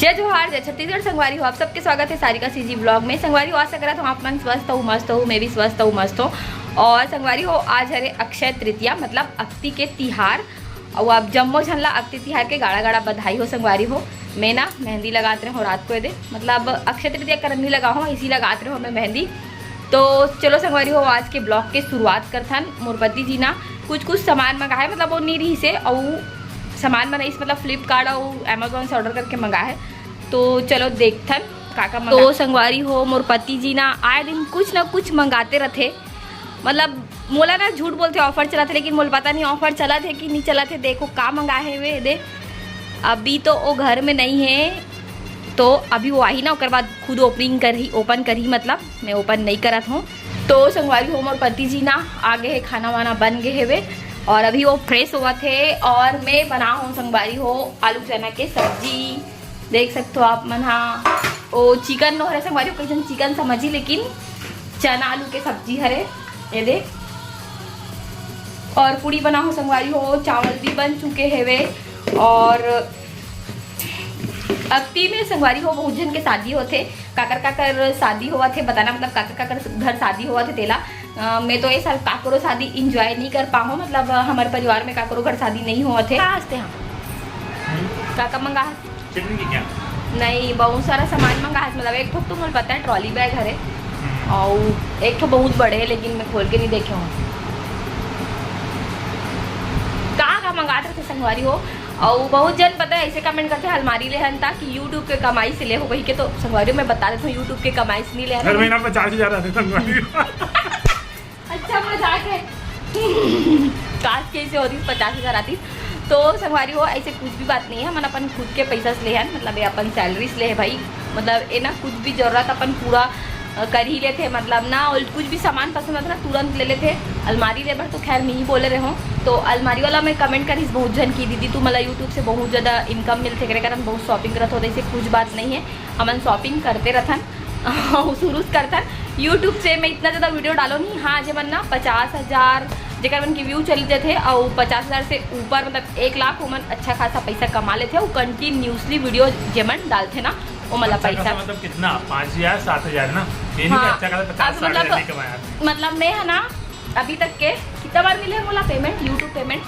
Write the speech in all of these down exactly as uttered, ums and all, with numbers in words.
जय जोहार, जय छत्तीसगढ़ संगवारी हो। आप सबके स्वागत है सारिका सीजी ब्लॉग में। संगवारी हो, आशा करत हूँ आप मन स्वस्थ हो, मस्त हो, मैं भी स्वस्थ हूँ, मस्त हूँ। और संगवारी हो, आज हरे अक्षय तृतीया, मतलब अक्ति के तिहार। और आप जम्मो झन ला अक्ति तिहार के गाड़ा गाड़ा बधाई हो संगवारी हो। मैं ना मेहंदी लगात रहे हो रात को, ये दे, मतलब अक्षय तृतीया करन नहीं लगा हो, इसी लगात रहे हो मैं मेहंदी। तो चलो संगवारी हो, आज के ब्लॉग के शुरुआत करथन। मोर पति जी ना कुछ कुछ सामान मंगा है, मतलब वो नहीं रही से, और सामान मन इस मतलब फ्लिपकार्ट और अमेजोन से ऑर्डर करके मंगा है। तो चलो देखथन का का मंगा। तो संगवारी हो, मोर पति जी ना आए दिन कुछ ना कुछ मंगाते रथे। मतलब मोला ना झूठ बोलथे, ऑफर चलत हे, लेकिन मोला पता नहीं ऑफर चलत हे कि नहीं चलत हे। देखो का मंगा है वे दे। अभी तो वो घर में नहीं है, तो अभी वो आही ना, ओकर बाद खुद ओपनिंग करही, ओपन करही, मतलब मैं ओपन नहीं करत हूँ। तो संगवारी हो, मोर पति जी ना आ गए है, खाना वाना बन गए हेवे और अभी वो फ्रेश होवत है और मैं बना हूँ संगवारी हो आलू चना के सब्जी। देख सकते हो आप मन हा, ओ चिकन नो हरे संगवारी हो, कई झन चिकन समझी, लेकिन चना आलू के सब्जी हरे। ये दे, और पूड़ी बना हो संगवारी हो, चावल भी बन चुके हेवे। और अक्ति में संगवारी हो बहुत झन के शादी होथे। काकर काकर शादी होवत हे बताना, मतलब काकर काकर घर शादी होवत हे तेला। अ, मैं तो ये साल काकरो शादी एंजॉय नहीं कर पाहूँ, मतलब अ, हमारे परिवार में काकरो घर शादी नहीं होवत हे। का हंसते हम? का का मंगा हस? चटनी की क्या? नहीं, बहुत सारा सामान मंगा हस, मतलब एक ठो तो मोला पता है ट्रॉली बैग हरे, हम्म। और एक ठो बहुत बड़े है, लेकिन मैं खोल के नहीं देखे हूँ। का का मंगात रथे संगवारी हो, और बहुत जन पता है ऐसे कमेंट करते हैं, "अलमारी ले हन ता कि YouTube के कमाई से ले हो," कही के। तो संगवारी हो, मैं बता देता हूँ, YouTube के कमाई से नहीं ले हन। हर महीना पचास हजार आते संगवारी हो। अच्छा मजाक है। काश कैसे होती पचास हजार आती। तो संगवारी हो, ऐसे कुछ भी बात नहीं है, हमन अपन खुद के पैसा से ले हन, मतलब ये अपन सैलरी से ले है भाई। मतलब ये ना कुछ भी जरूरत अपन पूरा अ, कर ही लेथे, मतलब ना, और कुछ भी सामान पसंद आता ना तुरंत ले लेथे। अलमारी ले बर तो खैर मैं ही बोले रहे हूँ, तो अलमारी वाला मैं कमेंट करिस बहुत झन की, "दीदी तू मला YouTube से बहुत ज़्यादा इनकम मिलथे, एकरे कारण बहुत शॉपिंग करत हो।" तो ऐसे कुछ बात नहीं है, हमन शॉपिंग करते रथन। शुरू से करथन YouTube से मैं इतना ज़्यादा वीडियो डालो नहीं। हाँ, जेमन ना पचास हजार जेकर मन के व्यू चली जाथे और पचास हजार से ऊपर, मतलब एक लाख, ओमन अच्छा खासा पैसा कमा लेथे और कंटिन्यूसली वीडियो जेमन डालथे ना, ओमन ला अच्छा पैसा खासा मतलब कितना? पाँच हजार, सात हजार ना? ये नहीं कि हाँ, अच्छा खासा पचास अब साठ हजार मतलब, नहीं कमाया आपने। मतलब मैं है ना, अभी तक के कितना बार मिले मोला पेमेंट, YouTube पेमेंट?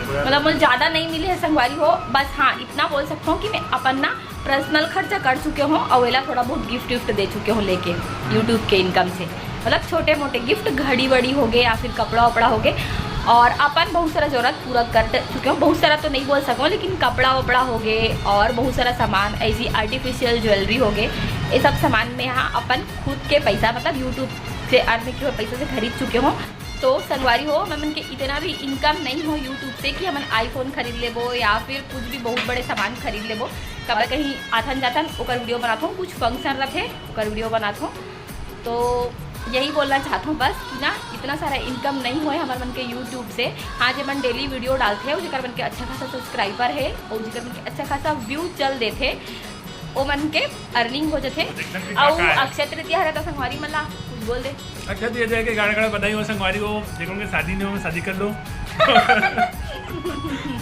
मतलब मोला ज़्यादा नहीं मिले है संगवारी हो, बस हाँ इतना बोल सकता हूँ कि मैं अपन ना पर्सनल खर्चा कर चुके हूँ और एला थोड़ा बहुत गिफ्ट विफ्ट दे चुके हूँ लेके YouTube के इनकम से। मतलब छोटे मोटे गिफ्ट, घड़ी वड़ी हो गए या फिर कपड़ा वपड़ा हो गए, और अपन बहुत सारा जरूरत पूरा कर चुके हो। बहुत सारा तो नहीं बोल सकूँ, लेकिन कपड़ा वपड़ा हो गए और बहुत सारा सामान, ऐसी आर्टिफिशियल ज्वेलरी हो गए, ये सब सामान में यहाँ अपन खुद के पैसा, मतलब YouTube से अर्न किए हुए पैसे से खरीद चुके हो। तो संगवारी हो, मैं मन के इतना भी इनकम नहीं हो YouTube से कि हमन आईफोन खरीद लेबो या फिर कुछ भी बहुत बड़े सामान खरीद लेबो। कब कहीं आथन जाथन ओकर वीडियो बनात हूँ, कुछ फंक्शन रथे ओकर वीडियो बनात हूँ। तो यही बोलना चाहत हूँ बस कि ना, इतना सारा इनकम नहीं होए हमर मन के YouTube से। हाँ, जेमन डेली वीडियो डालथे और जेकर मन के अच्छा खासा सब्सक्राइबर है और जेकर मन के अच्छा खासा व्यू चल देथे, ओ मन के अर्निंग हो जथे। एकदम भी अउ काका है। अक्षय तृतीया हरे तो संगवारी मन ला कुछ बोल दे। अक्षय तृतीया के गाना गाना बधाई हो संगवारी हो, जेकर मन के शादी नहीं हो शादी कर लो।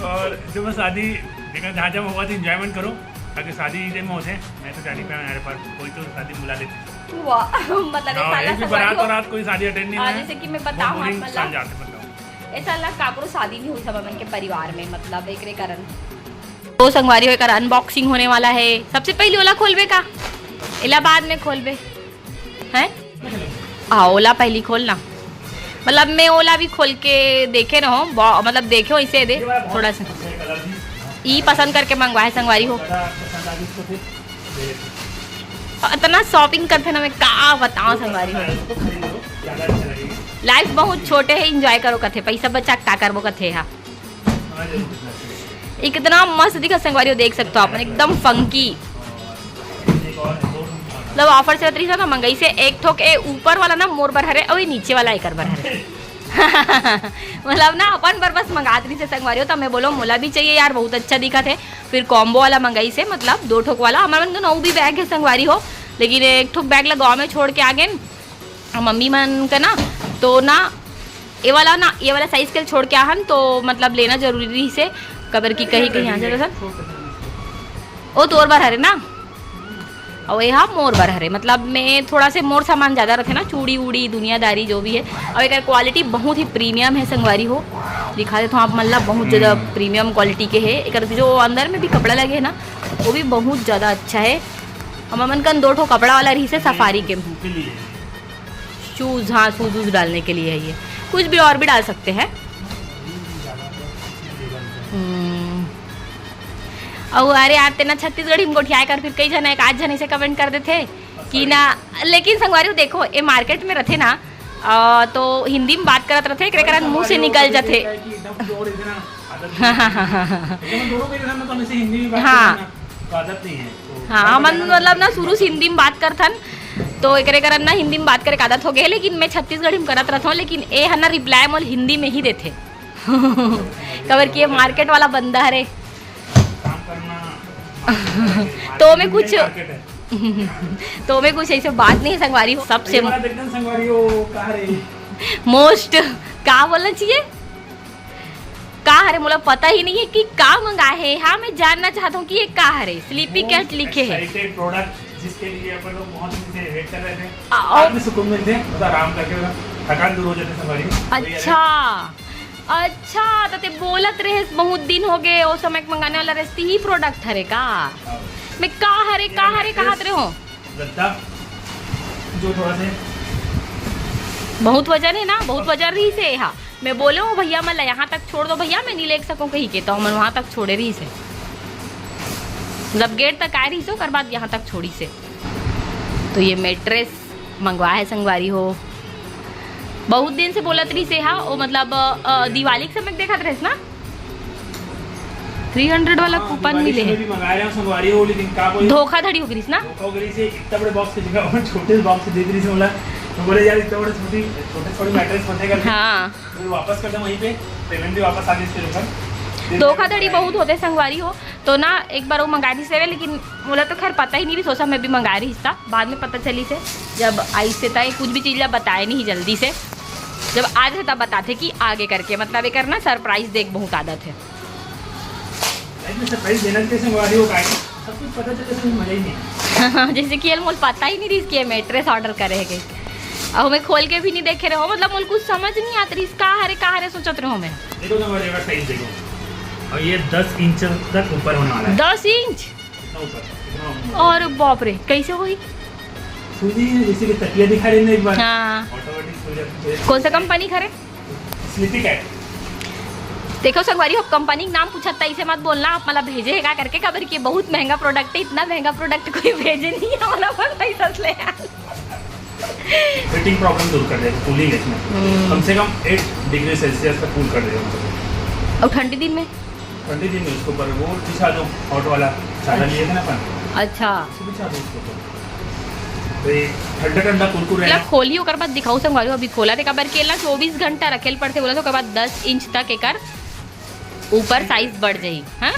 और जो मैं शादी देखा जहाँ जहाँ हुआ तो एंजॉयमेंट करो, अगर शादी इधर में होते मैं तो जानी पाया यार, पर कोई तो शादी बुला लेते। वाह, मतलब हाँ, ऐसा एक भी संगवारी बारात हो। वारात कोई शादी अटेंड नहीं हाँ, हुआ है। जैसे कि मैं बहुत बताऊँ, हाँ, बोरिंग मतलब इंसान जाते मतलब। ऐसा लग काकरो शादी नहीं हुई सब मन के परिवार में, मतलब एकरे कारण। तो संगवारी हो, एकर अनबॉक्सिंग होने वाला है। सबसे पहले ओला खोलबे का? एला बाद में खोलबे, हैं? हाँ, ओला पहली खोल ना। मतलब मैं ओला भी खोल के देखे रहो, बा-, मतलब देखे हो इसे दे थोड़ा सा। ई पसंद करके मंगवाए संगवारी हो। इतना शॉपिंग करथे ना, मैं का बताओ संगवारी हो। लाइफ बहुत छोटे है, एंजॉय करो कथे, पैसा बचा का करबो कथे हा। ये कितना मस्त दिखा संगवारी हो, देख सकते हो आप, एकदम फंकी। मतलब ऑफर चलत रही ना, मंगई से एक ठोक, ए ऊपर वाला ना मोर बर हरे, और ये नीचे वाला एकर बर हरे। मतलब ना अपन बर बस मंगात रही से संगवारी हो, तो मैं बोलो मोला भी चाहिए यार, बहुत अच्छा दिखा थे। फिर कॉम्बो वाला मंगई से, मतलब दो ठोक वाला। हमारे मन के नौ भी बैग है संगवारी हो, लेकिन एक ठोक बैग ला गाँव में छोड़ के आ गए मम्मी मन का ना, तो ना ये वाला ना, ये वाला साइज के छोड़ के आहन, तो मतलब लेना जरूरी रही से, कबर की कहीं कहीं आ जाता था। ओ तोर बर हरे ना, अउ ये हा मोर बर हरे। मतलब मैं थोड़ा से मोर सामान ज्यादा रथे ना, चूड़ी उड़ी, दुनियादारी जो भी है। अउ एकर क्वालिटी बहुत ही प्रीमियम है संगवारी हो, दिखा देथों आप मन ला, बहुत ज्यादा प्रीमियम क्वालिटी के है। एकर जो अंदर में भी कपड़ा लगे है ना, वो भी बहुत ज्यादा अच्छा है। हमन कन दो ठो कपड़ा वाला रहिसे सफारी के, शूज, हाँ, शूज वूज डालने के लिए है ये, कुछ भी और भी डाल सकते हैं। हम्म। अउ अरे यार, तेना छत्तीसगढ़ी में गोठियाए कर फिर कई झन, एक आध झन ऐसे कमेंट कर देथे कि ना, लेकिन संगवारी हो देखो, ये मार्केट में रथे ना, अ, तो हिंदी में बात करत रथे, एकरे कारण मुंह से निकल जथे। हाँ। हाँ, हमन मतलब ना शुरू से हिंदी में बात करथन, तो एकरे कारण ना हिंदी में बात करे के आदत हो गए, लेकिन मैं छत्तीसगढ़ी में करत रहथों, लेकिन ए ह ना रिप्लाई मोल हिंदी में ही देथे। काबर कि ये मार्केट वाला बंदा हरे। तो मैं कुछ, तो मैं कुछ ऐसे बात नहीं है संगवारी हो, सबसे मोस्ट का बोलना चाहिए। का हरे, मोला पता ही नहीं है कि का मंगाए हे। हाँ, मैं जानना चाहता हूँ कि ये का हरे। स्लीपी कैट लिखे है। एक्साइटेड प्रोडक्ट, जिसके लिए अपन लोग बहुत दिन से वेट कर रहे थे। आ, और आदमी सुकून मिलते हैं, मतलब आराम करके, मतलब थकान दूर हो जाती है हमारी। अच्छा, अच्छा, तो ते बोलत रहे बहुत दिन हो गए, वो समय के मंगाने वाला रहे, ही प्रोडक्ट हरे का? हाँ। मैं का हरे, का हरे कहत रहे हो? गद्दा, जो थोड़ा से बहुत वजन है ना, बहुत वजन रही से हा। मैं बोले हूँ भैया, मैं यहाँ तक छोड़ दो भैया, मैं नहीं ले सकूँ कहीं के, तो हमन वहाँ तक छोड़े रही से, मतलब गेट तक आए रही से, ओकर बाद यहाँ तक छोड़ी से। तो ये मेट्रेस मंगवा है संगवारी हो, बहुत दिन से बोलत रही से हा, वो मतलब अ, दिवाली के समय देखत रहे ना, थ्री हंड्रेड वाला हाँ, कूपन दिवाली मिले समय है। भी मंगा रहे हैं संगवारी हो, लेकिन का कोई धोखाधड़ी हो गई ना। धोखा हो गई से, इतना बड़े बॉक्स की जगह वो छोटे बॉक्स दे दी से बोला, तो बोले यार इतना बड़े छोटी, छोटे छोटे मैट्रेस होते करके हाँ। फिर वापस कर दे वहीं पे, पेमेंट भी वापस आ गई इसके ऊपर। धोखाधड़ी बहुत होते संगवारी हो, तो ना एक बार वो मंगा दी से, लेकिन मोला तो खैर पता ही नहीं रही, सोचा मैं भी मंगा रही था, बाद में पता चली से जब आई से तय कुछ भी चीज ला बताए नहीं जल्दी से, जब आज है तब बताते कि आगे करके, मतलब ये करना सरप्राइज देख बहुत आदत है। लाइफ में सरप्राइज देना भी कैसे वाली हो, काहे सब कुछ पता चले तो मजा ही नहीं। जैसे कि ये मोल पता ही नहीं रही कि ये मैट्रेस ऑर्डर करे है कहीं, अब मैं खोल के भी नहीं देखे रहे हो, मतलब मोल कुछ समझ नहीं आत रही का हरे का हरे सोचत रहो मैं। देखो तो हमारे का साइज देखो, और ये दस इंच तक ऊपर होने वाला है। दस इंच? इतना ऊपर, इतना ऊपर। और बाप रे, कैसे हुई? सूजी जैसे कि तकिया दिखा रहे ना एक बार। हाँ। ऑटोमेटिक सूजी। कौन सा कंपनी खरे? Sleepy cat. देखो संगवारी हो, कंपनी के नाम पूछत त इसे मत बोलना, आप मला भेजे है का करके, काबर कि बहुत महंगा प्रोडक्ट है, इतना महंगा प्रोडक्ट कोई भेजे नहीं है हमारा, पर पैसा ले यार। हीटिंग प्रॉब्लम दूर कर देगा, कूलिंग है इसमें। हम्म। कम से कम एट डिग्री सेल्सियस तक कूल कर देगा हमको। और ठंडी दिन में? ठंडी दिन में उसके ऊपर वो बिछा दो, हॉट वाला चादर लिए थे ना अपन। अच्छा। उसको बिछा दो उसके ऊपर। तो ये ठंडा ठंडा कुरकुरे मतलब है। खोली ओकर बाद दिखाऊ संगवारी हो, अभी खोला थे काबर के ना चौबीस घंटा रखेल पड़ते बोला, तो ओकर बाद दस इंच तक एकर ऊपर साइज बढ़ जाई। हाँ,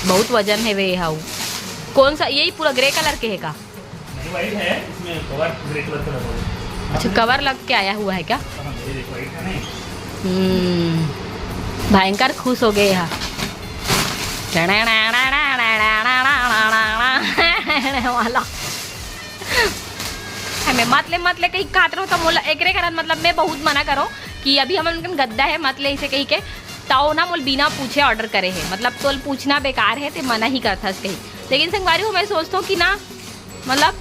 बहुत वजन है वे हाउ। कौन सा, यही पूरा ग्रे कलर के है का? नहीं, व्हाइट है, इसमें कवर ग्रे कलर का लगा हुआ है। अच्छा, कवर लग के आया हुआ है क्या? हाँ, ये देखो, व्हाइट है ना ये। हम्म, भयंकर खुश हो गए हा। वाला। हमें मत ले, मत ले कहीं खात रहो तो मोला एकरे कारण, मतलब मैं बहुत मना करो कि अभी हमन कन गद्दा है, मत ले इसे कहीं के। ताओ ना मोल बिना पूछे ऑर्डर करे है, मतलब तोल पूछना बेकार है, ते मना ही करथस कहीं। लेकिन संगवारी हो, मैं सोचता हूँ कि ना, मतलब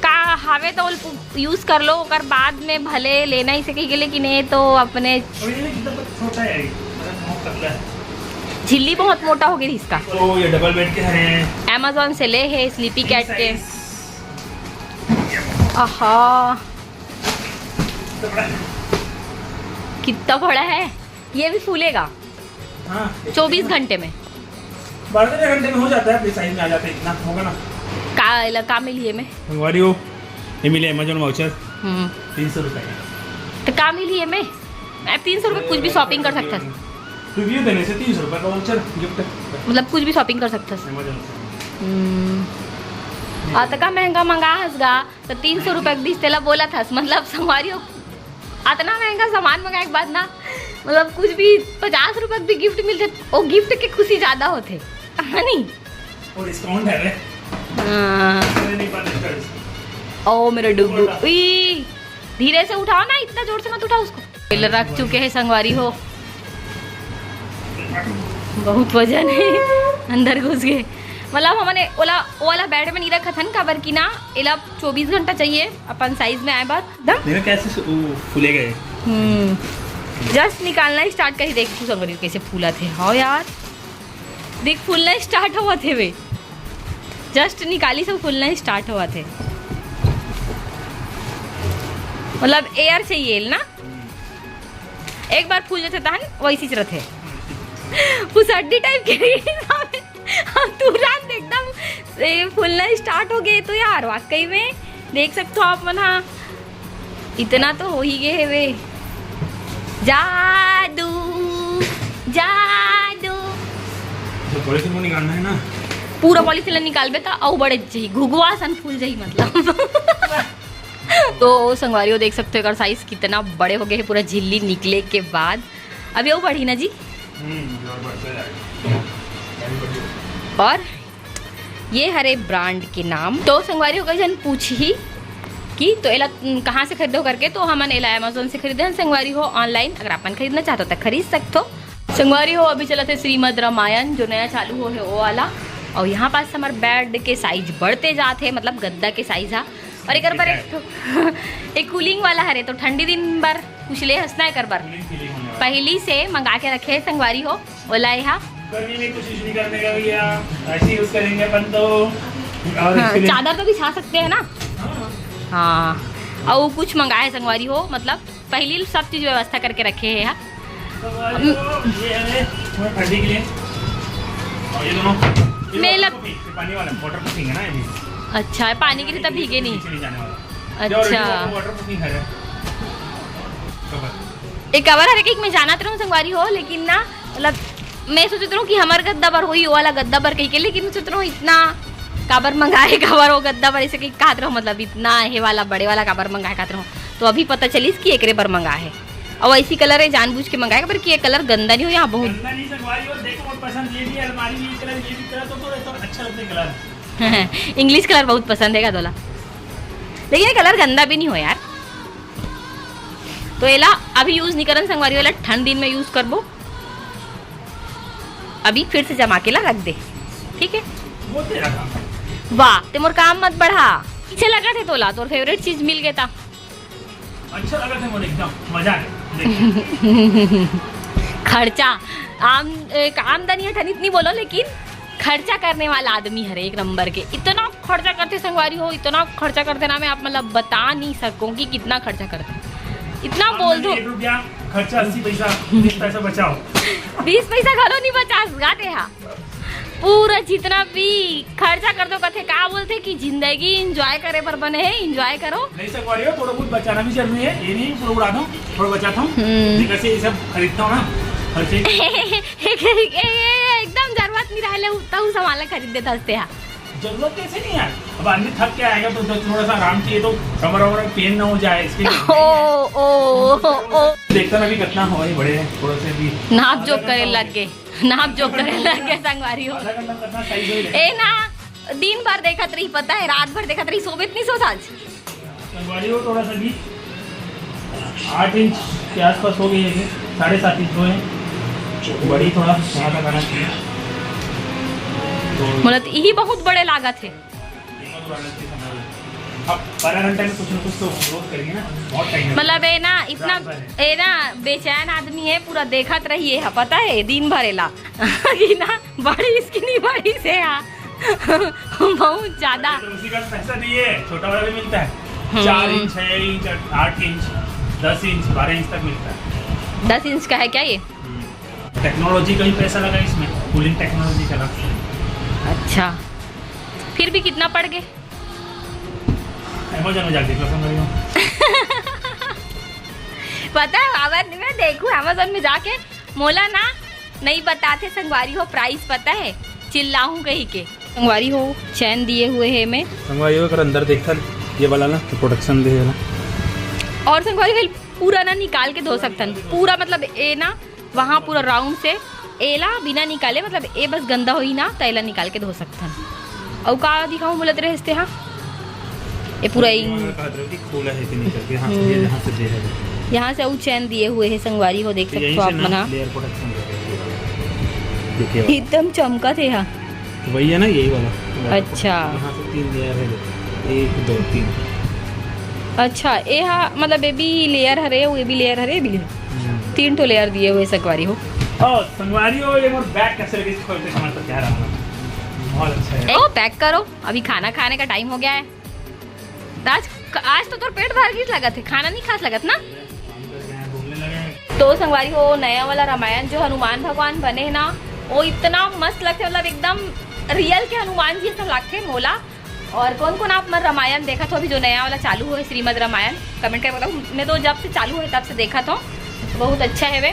का हावे तो यूज कर लो, ओकर बाद में भले लेना ही से कही के, लेकिन ये तो अपने और ये कितना छोटा है, मतलब बहुत पतला है। झिल्ली बहुत मोटा हो गई इसका। तो ये डबल बेड के हैं। Amazon से ले है स्लीपी कैट के। आहा, कितना बड़ा है, ये भी फूलेगा। हाँ, चौबीस घंटे में। बारह तेरह घंटे में हो जाता है, अपने साइज में आ जाता है, इतना होगा ना। का, का मिली है में? मंगवा रही हो? ये मिले Amazon वाउचर। हम्म। तीन सौ रुपए का। तो का मिली है में? मैं तीन सौ रुपए कुछ भी शॉपिंग कर सकता है। रिव्यू देने से तीन सौ रुपए का वाउचर गिफ्ट। मतलब कुछ भी शॉपिंग कर सकता है। Amazon से। हम्म। अतका महंगा मंगा हस गा, तो तीन सौ रुपए के बीच तेला बोला था, मतलब संगवारी हो, अतना महंगा सामान मंगाए के बाद ना, मतलब कुछ भी पचास रुपए के भी गिफ्ट मिलते, वो गिफ्ट के खुशी ज्यादा होते। है नहीं? वो डिस्काउंट है रे। हाँ। मैंने नहीं पता इसका। ओ मेरा डुगू। ई, धीरे से उठाओ ना, इतना जोर से मत उठाओ उसको। पहले रख चुके हैं संगवारी हो, बहुत वजन है, अंदर घुस गए। मतलब हमने ओला, ओला बेड में नहीं रखा था ना, काबर की ना एला चौबीस घंटा चाहिए अपन साइज में आए बार। दम। देखो कैसे सु-, वो फूले गए। हम्म, जस्ट निकालना ही स्टार्ट करी, देख तू संगवारी कैसे फूला थे। हाँ यार, देख फूलना स्टार्ट हुआ थे वे, जस्ट निकाली सब फूलना स्टार्ट हुआ थे। मतलब एयर चाहिए ना, एक बार फूल जाते तहन वैसी च रथे। फुसड्डी टाइप के हम तुरंत एकदम से फूलना स्टार्ट हो गए। तो यार वाकई में देख सकते हो आप मन, हाँ, इतना तो हो ही गए हेवे। जादू, जादू। तो पॉलीथीन को निकालना है ना। पूरा पॉलीथीन ला निकालबे त अउ बड़े जही, घुघुआ सन फूल जही मतलब। तो संगवारी हो देख सकते हो, एकर साइज कितना बड़े हो गए है पूरा झिल्ली निकले के बाद। अभी वो बढ़ी ना जी। हम्म, और बढ़ता जाएगा। और ये हरे ब्रांड के नाम। तो संगवारी हो, कई झन पूछही कि तो एला, उम, कहाँ से खरीदो करके, तो हमन एला Amazon से खरीदे हन संगवारी हो, ऑनलाइन। अगर अपन खरीदना चाहतो त खरीद सकथो। संगवारी हो, अभी चलत हे श्रीमद रामायण, जो नया चालू हो हे, वो वाला। और यहाँ पास हमर बेड के साइज बढ़ते जात हे, मतलब गद्दा के साइज हा। और एकर बर एक ठो, एक कूलिंग वाला हरे, तो ठंडी दिन बर कुछ ले हंसना एकर बर। पहली से मंगा के रखे हे संगवारी हो, ओला एहा। गर्मी में कुछ यूज नहीं करने का भैया, ऐसे यूज करेंगे अपन तो। और हाँ, इसके लिए चादर तो बिछा सकते हैं ना। हाँ। हाँ, और कुछ मंगाए संगवारी हो, मतलब पहली सब चीज व्यवस्था करके रखे हे हा। तो ये है, थोड़ा ठंडी के लिए। और ये दोनों, ये मेला waterproofing, ये पानी वाला, waterproofing है ना ये भी। अच्छा, पानी गिरे तब भीगे नहीं। नीचे नहीं जाने वाला। अच्छा। ये already waterproofing है। तो बस। एक कवर हरे कि मैं जानत रहूं संगवारी हो, लेकिन ना, मतलब, मैं सोचत रहूं कि हमर गद्दा बर होई, वो वाला गद्दा बर कही के, लेकिन मैं सोचत रहूं इतना काबर मंगाए, काबर वो गद्दा बर, ऐसे कही कहत रहूं, मतलब, इतना हे वाला, बड़े वाला काबर मंगाए कहत रहूं। तो अभी पता चलिस कि एकरे बर मंगाए हे। और ऐसी कलर है, जानबूझ के मंगाए, पर कि ये कलर गंदा नहीं हो, यहाँ बहुत गंदा नहीं संगवारी हो, देखो, बहुत पसंद, ये भी अलमारी में, ये कलर, ये भी कलर, तो थोड़ा, थोड़ा अच्छा लगता है कलर। इंग्लिश कलर बहुत पसंद है का तोला, लेकिन ये कलर गंदा भी नहीं हो यार। तो एला अभी यूज नहीं करन संगवारी, वाला ठंड दिन में यूज करबो। अभी फिर से जमा के ला रख दे, ठीक है? वो तेरा काम है। वाह, ते मोर काम मत बढ़ा। पीछे लगा थे तोला, तोर फेवरेट चीज मिल गया था। अच्छा लगा थे मोर, एकदम मजा आ गया। खर्चा, आम-, ए, आमदनी है ठनित नहीं बोलो, लेकिन खर्चा करने वाला आदमी हरे एक नंबर के। इतना खर्चा करते संगवारी हो, इतना खर्चा करते ना, मैं आप मतलब बता नहीं सकूं कि कितना खर्चा करते। इतना बोल दो। एक रुपया खर्चा, अस्सी पैसा, बीस पैसा बचाओ। बीस पैसा घलो नहीं बचा गाते हा। पूरा जितना भी खर्चा कर दो, कथे का बोलते कि जिंदगी एंजॉय करे बर बने है, एंजॉय करो। नहीं संगवारी हो, थोड़ा बहुत बचाना भी जरूरी है, ये नहीं पूरा उड़ा दो, थोड़ा बचाता हूँ। हम्म। जैसे ये सब खरीदता हूँ ना, खर्चे। एकदम जरूरत नहीं रहे, उतना सामान खरीद देता हंसते हा। जरूरत कैसे नहीं है? अब आदमी थक के आएगा तो थोड़ा सा आराम चाहिए, तो कमर वमर पेन ना हो जाए इसके लिए। ओ, ओ, ओ, ओ। देखता ना अभी कितना हो, ये बड़े हैं, थोड़ा से भी नाप जोख करे लग गए, नाप जोख करे लग गए संगवारी हो। आधा घंटा कितना साइज हो ए ना, दिन भर देखत रही, पता है, रात भर देखत रही, सोबे इतनी सो साझ। संगवारी हो थोड़ा सा भी आठ इंच के आसपास हो गई है, साढ़े सात इंच हो है, बड़ी थोड़ा यहाँ तक आना चाहिए। तो मतलब यही बहुत बड़े लागत है। अब बारह घंटे में कुछ ना कुछ तो ग्रोथ करेंगे ना, बहुत टाइम है। मतलब ये ना इतना, रात भर है। ये ना बेचैन आदमी है, पूरा देखत रहिए है, पता है, दिन भर एला कि ना बड़ी इसकी नहीं बड़ी से है। बहुत ज्यादा। तो उसी का पैसा नहीं है, छोटा वाला भी मिलता है। हम्म। चार इंच, छह इंच, आठ इंच, दस इंच, बारह इंच तक मिलता है। दस इंच का है क्या ये? हम्म। टेक्नोलॉजी का भी पैसा लगा इसमें, कूलिंग टेक्नोलॉजी का अलग से। अच्छा, फिर भी कितना पड़ गए? Amazon में जाके देख लो, समझ लो। पता है, बाबा, मैं देखूं Amazon में जाके, मोला ना नहीं बताते संगवारी हो, प्राइस पता है, चिल्लाऊं कही के। संगवारी हो, चैन दिए हुए है मैं। संगवारी हो, अगर अंदर देखथन, ये वाला ना, तो प्रोडक्शन दे है ना। और संगवारी हो, पूरा ना निकाल के धो सकथन, पूरा मतलब ए ना, वहाँ पूरा राउंड से एला बिना निकाले, मतलब ए बस गंदा होही ना, त एला निकाल के धो सकथन। अउ का दिखाऊं बोलत रहे हस तेहा? ये पूरा ये ही वाला कहत रहे कि खोला है कि नहीं करके। हाँ, हम्म। ये यहाँ से दे है। यहाँ से वो चैन दिए हुए है संगवारी हो, देख तो सकते यहीं हो से आप ना मन हा। Layer protection कर रहे हैं। देखिए वाला। एकदम चमकत है हा। वही है ना, यही वाला। अच्छा। यहाँ से तीन लेयर है, देखो। एक, दो, तीन। अच्छा, ये हा, मतलब ये भी लेयर हरे, ये भी लेयर हरे, ये भी लेयर। हम्म। तीन ठो लेयर दिए हुए संगवारी हो। ओ, संगवारी हो, ये मोर बैग कैसे लगे, खोल के समझ तो क्या रहा। बहुत अच्छा है। ओ, पैक करो, अभी खाना खाने का टाइम हो गया है। तो आज, आज तो तोर पेट भर गइस लगत है, खाना नहीं खास लगत ना? तो संगवारी हो, नया वाला रामायण जो हनुमान भगवान बने है ना, वो इतना मस्त लगते, मतलब एकदम रियल के हनुमान जी ऐसा लगते मोला। और कौन कौन आप मन रामायण देखत हो अभी जो नया वाला चालू है श्रीमद रामायण, कमेंट करके बताओ। मैं तो जब से चालू है तब से देखत हो, बहुत अच्छा है वे।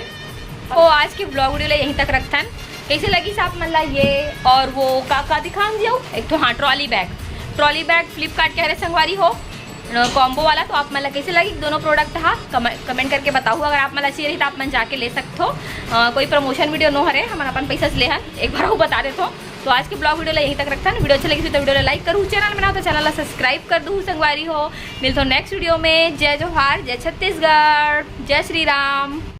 तो आज के ब्लॉग वीडियो ला यहीं तक रखथन। कैसे लगिस आप मन ला ये और वो का का दिखान दियो, एक तो हाँ trolley bag, trolley bag Flipkart के हरे संगवारी हो, कॉम्बो वाला। तो आप मन ला कैसे लगिस दोनों प्रोडक्ट हा, कमेंट करके बताओ। अगर आप मन ला चाहिए रही तो आप मन जाके ले सकते हो। अ, कोई प्रमोशन वीडियो नो हरे, हमन अपन पैसा से ले हन, एक बार वो बता देते हो। तो आज के ब्लॉग वीडियो ला यहीं तक रखथन। वीडियो अच्छा लगिस तो वीडियो ला लाइक करू, चैनल में ना हो तो चैनल ला सब्सक्राइब कर दू संगवारी हो। मिलथो नेक्स्ट वीडियो में। जय जोहार, जय छत्तीसगढ़, जय श्री राम।